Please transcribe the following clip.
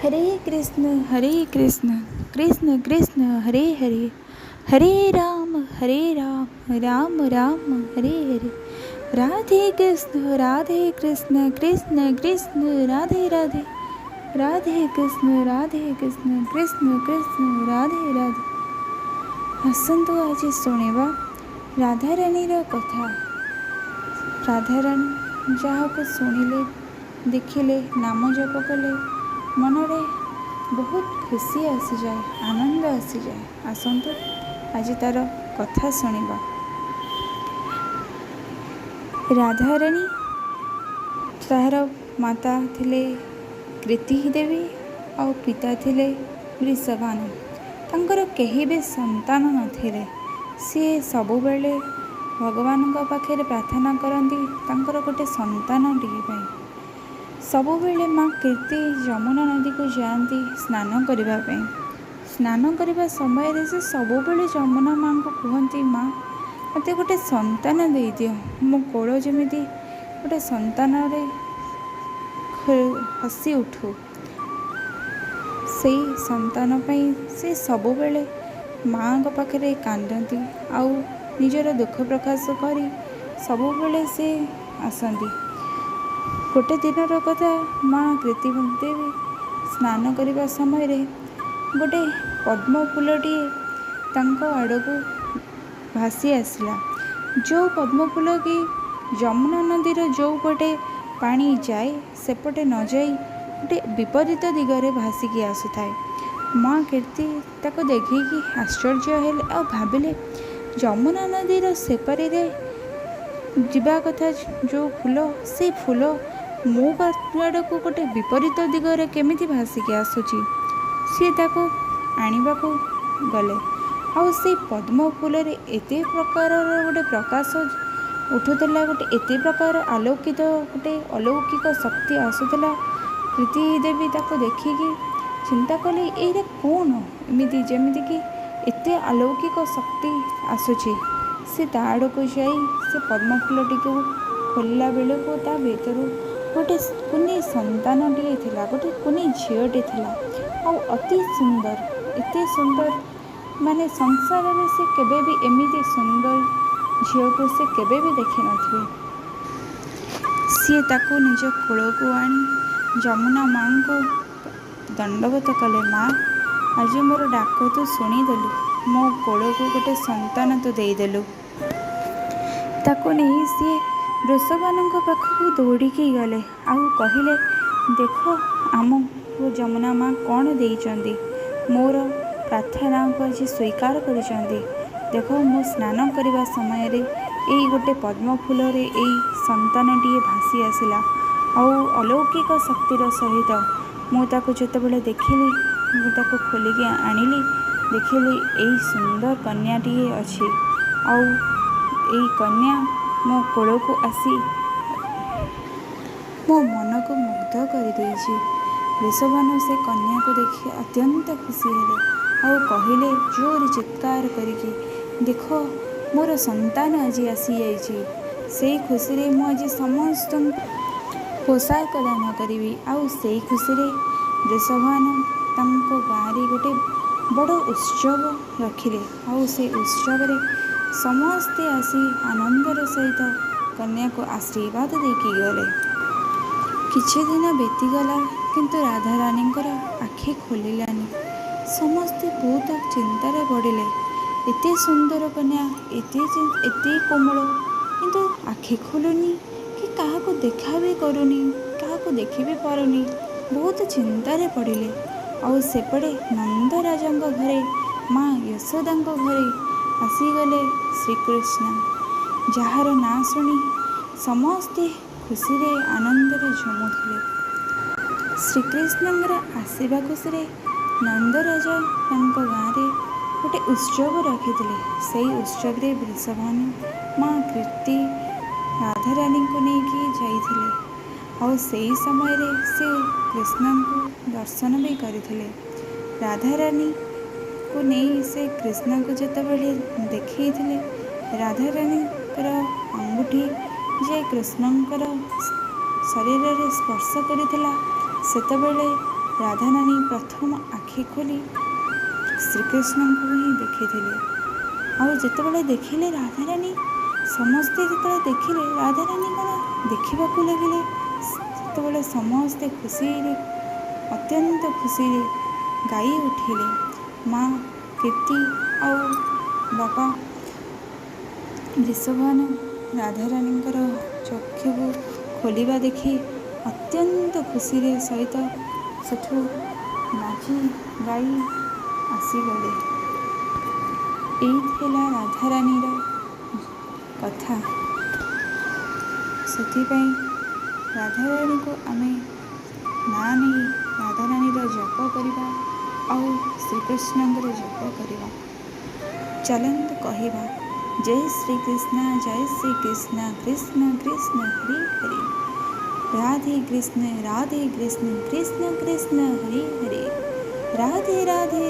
Hare Krishna Hare Krishna Krishna Krishna Hare Hare, Hare Ram Hare Ram Ram Ram Hare Hare, Radhe Krishna Radhe Krishna Krishna Krishna Radhe Radhe, Radhe Krishna Radhe Krishna Krishna Krishna Radhe Radhe. ଆସନ୍ତୁ ଆଜି ଶୁଣିବା ରାଧାରାଣୀର କଥା। ରାଧାରାଣୀ ଯାହାକୁ ଶୁଣିଲେ, ଦେଖିଲେ, ନାମ ଜପ କଲେ ମନରେ ବହୁତ ଖୁସି ଆସିଯାଏ, ଆନନ୍ଦ ଆସିଯାଏ। ଆସନ୍ତୁ ଆଜି ତା'ର କଥା ଶୁଣିବା। ରାଧାରାଣୀ, ତାହାର ମାତା ଥିଲେ କୀର୍ତ୍ତି ଦେବୀ ଆଉ ପିତା ଥିଲେ ବୃଷଭାନୁ। ତାଙ୍କର କେହି ବି ସନ୍ତାନ ନଥିଲେ। ସିଏ ସବୁବେଳେ ଭଗବାନଙ୍କ ପାଖରେ ପ୍ରାର୍ଥନା କରନ୍ତି ତାଙ୍କର ଗୋଟେ ସନ୍ତାନଟିଏ ପାଇଁ। ସବୁବେଳେ ମା କୀର୍ତ୍ତି ଯମୁନା ନଦୀକୁ ଯାଆନ୍ତି ସ୍ନାନ କରିବା ପାଇଁ। ସ୍ନାନ କରିବା ସମୟରେ ସେ ସବୁବେଳେ ଯମୁନା ମାଆଙ୍କୁ କୁହନ୍ତି, ମା, ମୋତେ ଗୋଟେ ସନ୍ତାନ ଦେଇଦିଅ, ମୋ କୋଳ ଯେମିତି ଗୋଟେ ସନ୍ତାନରେ ହସି ଉଠୁ। ସେଇ ସନ୍ତାନ ପାଇଁ ସେ ସବୁବେଳେ ମାଆଙ୍କ ପାଖରେ କାନ୍ଦନ୍ତି ଆଉ ନିଜର ଦୁଃଖ ପ୍ରକାଶ କରି ସବୁବେଳେ ସେ ଆସନ୍ତି। ଗୋଟେ ଦିନର କଥା, ମା କୀର୍ତ୍ତି ଦେବୀ ସ୍ନାନ କରିବା ସମୟରେ ଗୋଟେ ପଦ୍ମ ଫୁଲଟିଏ ତାଙ୍କ ଆଡ଼କୁ ଭାସି ଆସିଲା, ଯେଉଁ ପଦ୍ମ ଫୁଲ କି ଯମୁନା ନଦୀର ଯେଉଁ ପଟେ ପାଣି ଯାଏ ସେପଟେ ନ ଯାଇ ଗୋଟେ ବିପରୀତ ଦିଗରେ ଭାସିକି ଆସୁଥାଏ। ମା କୀର୍ତ୍ତି ତାକୁ ଦେଖିକି ଆଶ୍ଚର୍ଯ୍ୟ ହେଲେ ଆଉ ଭାବିଲେ, ଯମୁନା ନଦୀର ସେପାରିରେ ଯିବା କଥା ଯେଉଁ ଫୁଲ, ସେଇ ଫୁଲ ମୋ ଆଡ଼କୁ ଗୋଟେ ବିପରୀତ ଦିଗରେ କେମିତି ଭାସିକି ଆସୁଛି? ସିଏ ତାକୁ ଆଣିବାକୁ ଗଲେ ଆଉ ସେଇ ପଦ୍ମ ଫୁଲରେ ଏତେ ପ୍ରକାରର ଗୋଟେ ପ୍ରକାଶ ଉଠୁଥିଲା, ଗୋଟେ ଏତେ ପ୍ରକାର ଆଲୋକିତ, ଗୋଟେ ଅଲୌକିକ ଶକ୍ତି ଆସୁଥିଲା। କୀର୍ତ୍ତି ଦେବୀ ତାକୁ ଦେଖିକି ଚିନ୍ତା କଲେ, ଏଇଟା କ'ଣ ଏମିତି, ଯେମିତିକି ଏତେ ଆଲୌକିକ ଶକ୍ତି ଆସୁଛି? ସେ ତା ଆଡ଼କୁ ଯାଇ ସେ ପଦ୍ମ ଫୁଲଟିକୁ ଖୋଲିଲା ବେଳକୁ ତା ଭିତରୁ ଗୋଟେ କୁନି ସନ୍ତାନଟିଏ ଥିଲା, ଗୋଟେ କୁନି ଝିଅଟେ ଥିଲା ଆଉ ଅତି ସୁନ୍ଦର, ଏତେ ସୁନ୍ଦର ମାନେ ସଂସାରରେ ସେ କେବେ ବି ଏମିତି ସୁନ୍ଦର ଝିଅକୁ ସେ କେବେ ବି ଦେଖିନଥିବେ। ସିଏ ତାକୁ ନିଜ କୋଳକୁ ଆଣି ଯମୁନା ମାଆଙ୍କୁ ଦଣ୍ଡବତ କଲେ, ମା, ଆଜି ମୋର ଡାକ ତୁ ଶୁଣିଦେଲୁ, ମୋ କୋଳକୁ ଗୋଟେ ସନ୍ତାନ ତୁ ଦେଇଦେଲୁ। ତାକୁ ନେଇ ସିଏ ବୃଷଭାନୁଙ୍କ ପାଖକୁ ଦୌଡ଼ିକି ଗଲେ ଆଉ କହିଲେ, ଦେଖ ଆମକୁ ଯମୁନା ମା କ'ଣ ଦେଇଛନ୍ତି, ମୋର ପ୍ରାର୍ଥନାକୁ ଆଜି ସ୍ୱୀକାର କରିଛନ୍ତି। ଦେଖ, ମୁଁ ସ୍ନାନ କରିବା ସମୟରେ ଏଇ ଗୋଟେ ପଦ୍ମ ଫୁଲରେ ଏଇ ସନ୍ତାନଟିଏ ଭାସି ଆସିଲା ଆଉ ଅଲୌକିକ ଶକ୍ତିର ସହିତ ମୁଁ ତାକୁ ଯେତେବେଳେ ଦେଖିଲି, ମୁଁ ତାକୁ ଖୋଲିକି ଆଣିଲି, ଦେଖିଲି ଏଇ ସୁନ୍ଦର କନ୍ୟାଟିଏ ଅଛି ଆଉ ଏଇ କନ୍ୟା ମୋ କୋଳକୁ ଆସି ମୋ ମନକୁ ମୁଗ୍ଧ କରିଦେଇଛି। ବୃଷଭାନୁ ସେ କନ୍ୟାକୁ ଦେଖି ଅତ୍ୟନ୍ତ ଖୁସି ହେଲେ ଆଉ କହିଲେ ଜୋରେ ଚିତ୍କାର କରିକି, ଦେଖ, ମୋର ସନ୍ତାନ ଆଜି ଆସିଯାଇଛି, ସେଇ ଖୁସିରେ ମୁଁ ଆଜି ସମସ୍ତଙ୍କୁ ପୋଷାକ ଦାନ କରିବି। ଆଉ ସେଇ ଖୁସିରେ ବୃଷଭାନୁ ତାଙ୍କ ଗାଁରେ ଗୋଟେ ବଡ଼ ଉତ୍ସବ ରଖିଲେ ଆଉ ସେ ଉତ୍ସବରେ ସମସ୍ତେ ଆସି ଆନନ୍ଦର ସହିତ କନ୍ୟାକୁ ଆଶୀର୍ବାଦ ଦେଇକି ଗଲେ। କିଛି ଦିନ ବିତିଗଲା, କିନ୍ତୁ ରାଧାରାଣୀଙ୍କର ଆଖି ଖୋଲିଲାନି। ସମସ୍ତେ ବହୁତ ଚିନ୍ତାରେ ପଡ଼ିଲେ। ଏତେ ସୁନ୍ଦର କନ୍ୟା, ଏତେ ଏତେ କୋମଳ, କିନ୍ତୁ ଆଖି ଖୋଲୁନି କି କାହାକୁ ଦେଖା ବି କରୁନି, କାହାକୁ ଦେଖି ବି ପାରୁନି। ବହୁତ ଚିନ୍ତାରେ ପଡ଼ିଲେ। ଆଉ ସେପଟେ ନନ୍ଦରାଜାଙ୍କ ଘରେ, ମା ୟଶୋଦାଙ୍କ ଘରେ ଆସିଗଲେ ଶ୍ରୀକୃଷ୍ଣ, ଯାହାର ନାଁ ଶୁଣି ସମସ୍ତେ ଖୁସିରେ ଆନନ୍ଦରେ ଝୁମୁଥିଲେ। ଶ୍ରୀକୃଷ୍ଣଙ୍କର ଆସିବା ଖୁସିରେ ନନ୍ଦରାଜା ତାଙ୍କ ଗାଁରେ ଗୋଟେ ଉତ୍ସବ ରଖିଥିଲେ। ସେଇ ଉତ୍ସବରେ ବୃଷଭାନୁ, ମା କୀର୍ତ୍ତି ରାଧାରାଣୀଙ୍କୁ ନେଇକି ଯାଇଥିଲେ ଆଉ ସେଇ ସମୟରେ ସେ କୃଷ୍ଣଙ୍କୁ ଦର୍ଶନ ବି କରିଥିଲେ। ରାଧାରାଣୀକୁ ନେଇ ସେ କୃଷ୍ଣଙ୍କୁ ଯେତେବେଳେ ଦେଖେଇଥିଲେ, ରାଧାରାଣୀଙ୍କର ଆଙ୍ଗୁଠି ଯେ କୃଷ୍ଣଙ୍କର ଶରୀରରେ ସ୍ପର୍ଶ କରିଥିଲା, ସେତେବେଳେ ରାଧାରାଣୀ ପ୍ରଥମ ଆଖି ଖୋଲି ଶ୍ରୀକୃଷ୍ଣଙ୍କୁ ହିଁ ଦେଖିଥିଲେ। ଆଉ ଯେତେବେଳେ ଦେଖିଲେ ରାଧାରାଣୀ, ସମସ୍ତେ ଯେତେବେଳେ ଦେଖିଲେ ରାଧାରାଣୀ କ'ଣ ଦେଖିବାକୁ ଲାଗିଲେ, ସେତେବେଳେ ସମସ୍ତେ ଖୁସିରେ, ଅତ୍ୟନ୍ତ ଖୁସିରେ ଗାଇ ଉଠିଲେ। ମା କୀର୍ତ୍ତି ଆଉ ବାପା ବୃଷଭାନୁ ରାଧାରାଣୀଙ୍କର ଚକ୍ଷୁକୁ ଖୋଲିବା ଦେଖି ଅତ୍ୟନ୍ତ ଖୁସିରେ ସହିତ ସେଠୁ ନାଚି ଗାଇ ଆସିଗଲେ। ଏଇ ଥିଲା ରାଧାରାଣୀର କଥା। ସେଥିପାଇଁ ରାଧାରାଣୀକୁ ଆମେ ନାଁ ନେଇ ରାଧାରାଣୀର ଜପ କରିବା ଆଉ ଶ୍ରୀକୃଷ୍ଣଙ୍କର ଜପ କରିବା। ଚାଲନ୍ତୁ କହିବା, ଜୟ ଶ୍ରୀକୃଷ୍ଣ ଜୟ ଶ୍ରୀକୃଷ୍ଣ କୃଷ୍ଣ କୃଷ୍ଣ ହରି ହରି, ରାଧେ କୃଷ୍ଣ ରାଧେ କୃଷ୍ଣ କୃଷ୍ଣ କୃଷ୍ଣ ହରି ହରି, ରାଧେ ରାଧେ